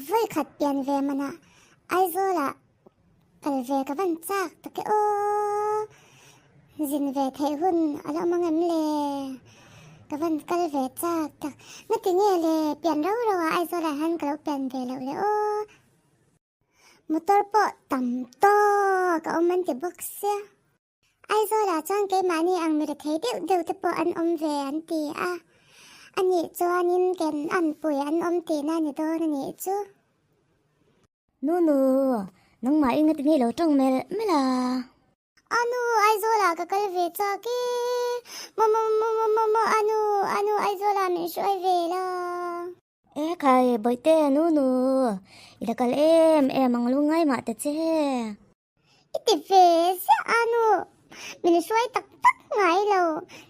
Vawi khat pian ve manah Aizawlah kal ve ka van chak tak e aw. Zin ve theih hun a la awm ang em le? Ka van kal ve chak tak. Ngati nge le pian rau rau ah Aizawlah hian ka lo pian ve loh le aw. Motor pawh tam tawk a awm an ti bawk sia. Aizawlah chuan keimahni ang mi rethei deuh deuh te pawh an awm ve an ti a, anih chuanin ken anpui an awm tihna ni dawn a nih chu. Nunu, nangmah i ngati nge lo tawng melh melh a? Anu, Aizawlah ka kal ve chak e. Mawmawmawmawmaw, anu, anu Aizawlah min hruai ve la. E khai, bawihte, Nunu, i la kal em em ang lungngai mah ta che. I ti ve ziah a nu, min hruai tak tak ngai lo,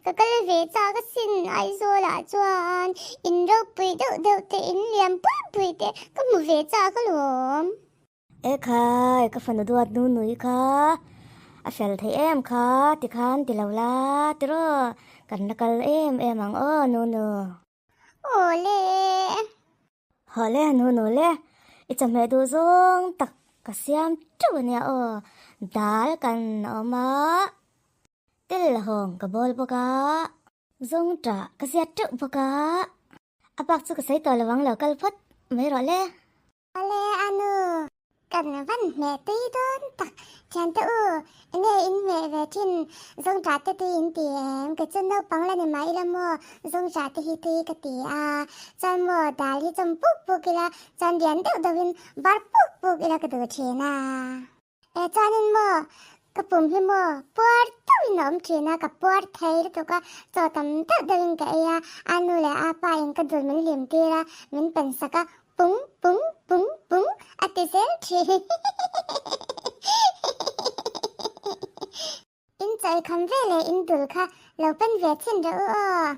ka kal ve chak asin Aizawl ah chuan in ropui deuh deuh te in lian pui pui te ka hmu ve chak alawm. E khai, ka fanu duat nu nui kha a fel thei em kha tikhan ti lo la tiraw, kan la kal em em ang aw Nunu. Awle. Hawle nu nu le, i chawhmeh duh zawng tak ka siam teuh a nia aw, dal kan awm a, tel hawng ka bawl bawk a, zawng tah ka ziat teuh bawk a, a bak chu ka sawi tawh lo ang lo kal phawt mai rawh le. Awle anu, kan van hmeh tui dawn tak thiante u, enge in hmeh ve thin zawngṭah te tui in ti em? Kei chu naupang la ni mah ila maw zawngṭah te hi tui ka ti a, chuan maw dal hi chawm puk puk ila chuan lian deuh deuhin bar puk puk ila ka duh thin a. E chuanin maw ka pum hi maw puar deuhin a awm thin a, ka puar thei lutuk a, chaw tam deuh deuhin ka ei a, a nu leh a pa in ka dul min hlim tir a, min pen sak a, pung pung pung pung a ti zel thin. In chawi kham ve leh in dul kha lo pen ve thin rawh u aw.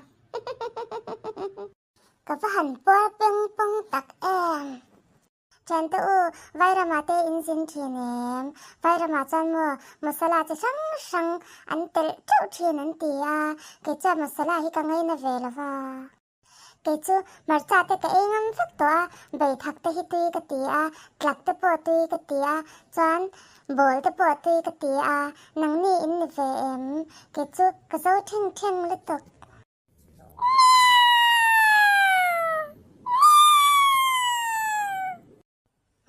Ka va han puar peng pawng tak em. Thiante u, Vairama te in zin thin em? Vairama chuan maw masala chi hrang hrang an telh teuh thin an ti a, kei chuan masala hi ka ngaina ve lo va. Kei chu hmarcha te ka ei ngam vek tawh a, beithak te hi tui ka ti a, tlak te pawh tui ka ti a, chuan bawl te pawh tui ka ti a, nangni in ni ve em? Kei chu ka zo theng theng lutuk.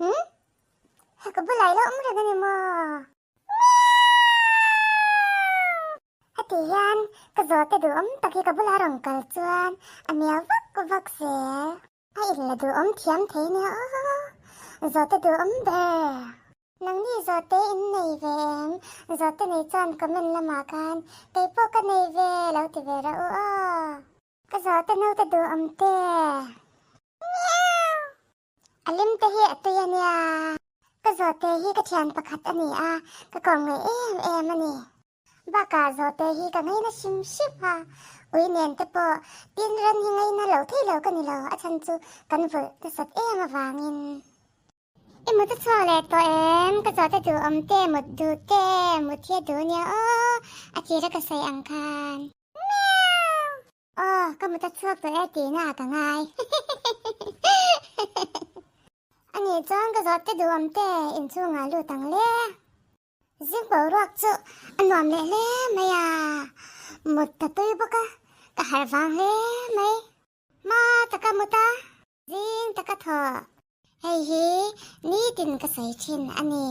Hmm? Hei ka bulah ilo awm reng a ni maw? Heti hian ka zawhte duhawm tak hi ka bulah rawn kal chuan a miau vak vak zel. A inla duhawm thiam thei nia aw. Zawhte duhawm ber. Nangni zawhte in nei ve em? Zawhte nei chuan comment lamah khan kei pawh ka nei ve lo ti ve rawh u aw. Ka zawhte naute duh awm te. Miau! A lim te hi a tui a nia. Ka zawhte hi ka thian pakhat a ni a, ka kawm ngaih em em a ni. Bakah zawhte hi ka ngaina hrim hrim a, ui nen te pawh tin ran hi ngaina lo thei lo ka ni lo, a chhan chu kan vulh nasat em avangin. I mut a chhuak leh tawh em? Ka zawhte duh awm te, mut duh te, mut hi a duh ania aw, a tira ka sawi ang khan. Miau! Aw, ka mut a chhuak tawh e tihna ah ka ngai. Anih chuan ka zawhte duh awm te inchhungah lut ang le. Zing boruak chu a nuam leh hle mai a, mut ta tui bawk a, ka harh vang hle mai. Hma taka mut a. Zing taka thaw. Hei hi nitin ka sawi thin a ni.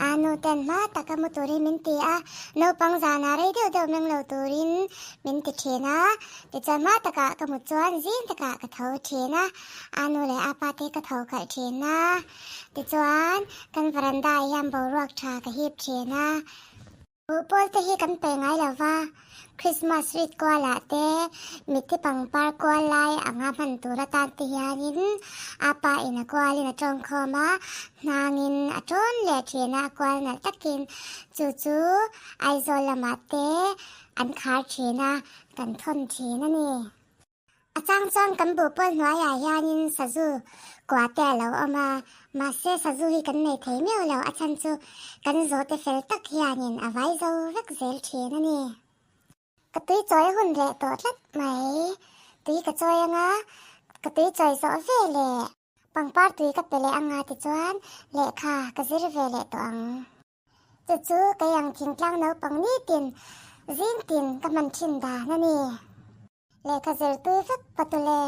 A nu ten hma taka mu turin min ti a, naupang zanah rei deuh deuh meng lo turin min ti thin a. Tichuan hma takah ka mut chuan zing takah ka tho thin a, a nu leh a pa te ka tho khalh thin a. Tichuan kan veranda ah hian boruak tha ka hip thin a. Buhpawl te hi kan pe ngai lo va, Christmas rit kualah te mitthi pangpar kual lai anga hman tur atan te hianin a pa in a kualin a tawngkhawm a, hnangin a tawn leh thin a, a kual nalh takin chu chu Aizawl lamah te an khar thin a, kan thawn thin a ni. A chang chuan kan buhpawl hnuaiah hianin sazu kua te a lo awm a, mahse sazu hi kan nei thei miau lo, a chhan chu kan zawhte fel tak hianin a vai zo vek zel thin a ni. Ka tui chawi hun leh tawh tlat mai, tui ka chawi anga ka tui chawi zawh ve leh. Pangpar tui ka pe leh anga tichuan lehkha ka zir ve leh tawh ang. Chu chu kei ang thingtlang naupang nitin zing tin ka hman thin dan a ni. Lehkha zir tui vek patule.